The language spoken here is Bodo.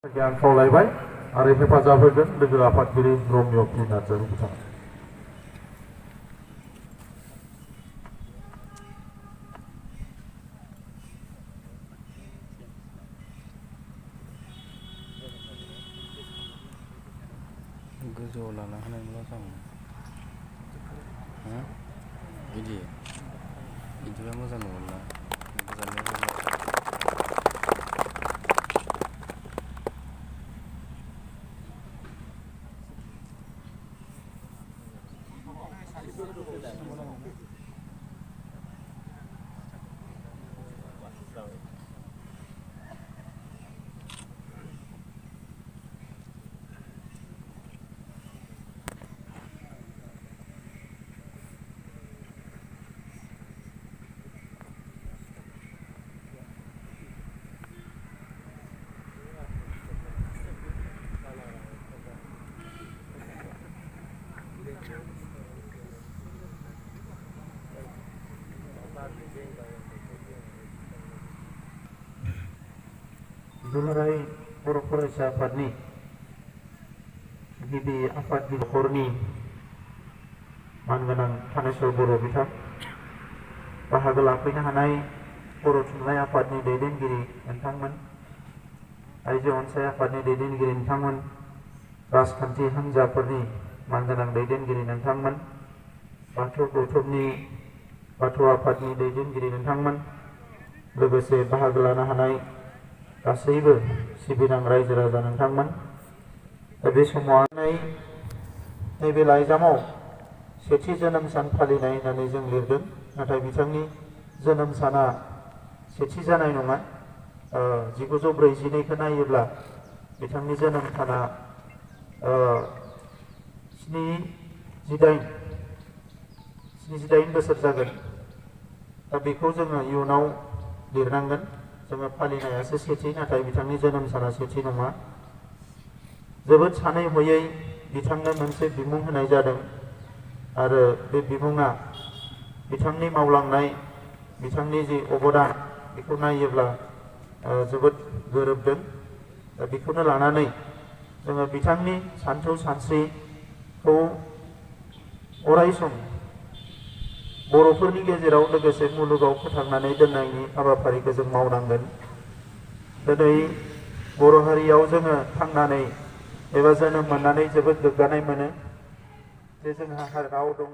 गियान खावलायबाय आरो हेफाजाब होगोन लोगो आफादगिरि रम्य पि नार्जारि बिथाङा। गोजौआव लाना होनायब्ला जागोन बिदिबा मोजां नङा ना दुलाराय बर' फरायसा आफादनि गिबि आफादगिरि नखरनि मानगोनां थानेस्वर बर' बिथां, बाहागो लाफैनो हानाय बर' थुनलाइ आफादनि दैदेनगिरि नोंथांमोन, आइजो अनसाय आफादनि दैदेनगिरि नोंथांमोन, राजखान्थि हान्जाफोरनि मानगोनां दैदेनगिरि नोंथांमोन, बाथौ गौथुमनि बाथौ आफादनि दैदेनगिरि नोंथांमोन, लोगोसे बाहागो लानो हानाय गासैबो सिबिनां रायजो राजा नोंथांमोन। दा बे समाव नैबे लाइजामाव सेथि जोनोम सान फालिनाय होननानै जों लिरदों, नाथाय बिथांनि जोनोम साना सेथि जानाय नङा। 1942खौ नायोब्ला बिथांनि जोनोम साना 78 बोसोर जागोन। दा बेखौ जोङो इयुनाव लिरनांगोन। जोङो फालिनायासो सेथि, नाथाय बिथांनि जोनोम साना सेथि नङा। जोबोद सानै हयै बिथांनो मोनसे बिमुं होनाय जादों आरो बे बिमुङा बिथांनि मावलांनाय, बिथांनि जि अबदान बेखौ नायोब्ला जोबोद गोरोबदों। दा बेखौनो लानानै जोङो बिथांनि सानथौ सानस्रिखौ अरायसम बर'फोरनि गेजेराव लोगोसे मुलुगाव फोथांनानै दोननायनि हाबाफारिखौ जों मावनांगोन। दिनै बर' हारियाव जोङो थांनानै एबा जोनोम मोननानै जोबोद गोग्गानाय मोनो जे जोंहा राव दङ,